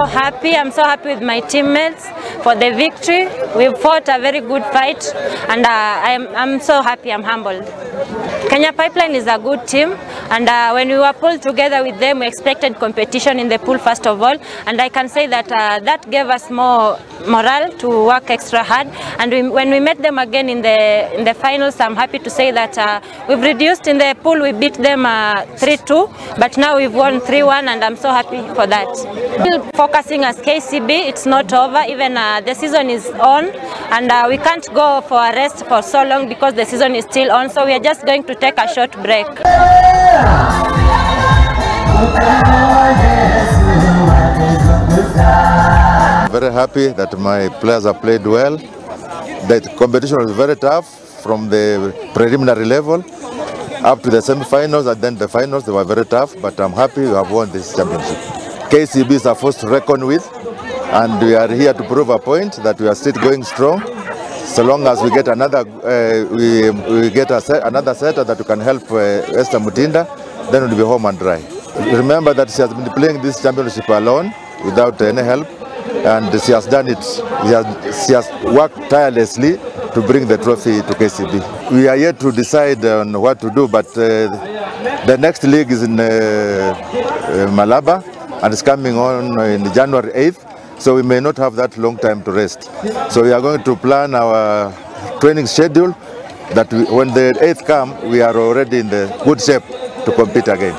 happy. I'm so happy with my teammates for the victory. We fought a very good fight, and I'm so happy. I'm humbled. Kenya Pipeline is a good team, and when we were pulled together with them, we expected competition in the pool first of all, and I can say that that gave us more morale to work extra hard. And when we met them again in the finals, I'm happy to say that we've reduced in the pool. We beat them 3-2, but now we've won 3-1, and I'm so happy for that. Still focusing as KCB, it's not over. Even the season is on, and we can't go for a rest for so long because the season is still on. So we are just going to take a short break. Very happy that my players have played well. The competition was very tough from the preliminary level up to the semi-finals, and then the finals. They were very tough, but I'm happy we have won this championship. KCB is a force to reckon with, and we are here to prove a point that we are still going strong. So long as we get another, another setter that can help Esther Mutinda, then we'll be home and dry. Remember that she has been playing this championship alone, without any help, and she has done it. She has worked tirelessly to bring the trophy to KCB. We are yet to decide on what to do, but the next league is in Malaba, and it's coming on in January 8th. So we may not have that long time to rest. So we are going to plan our training schedule that when the 8th comes, we are already in the good shape to compete again.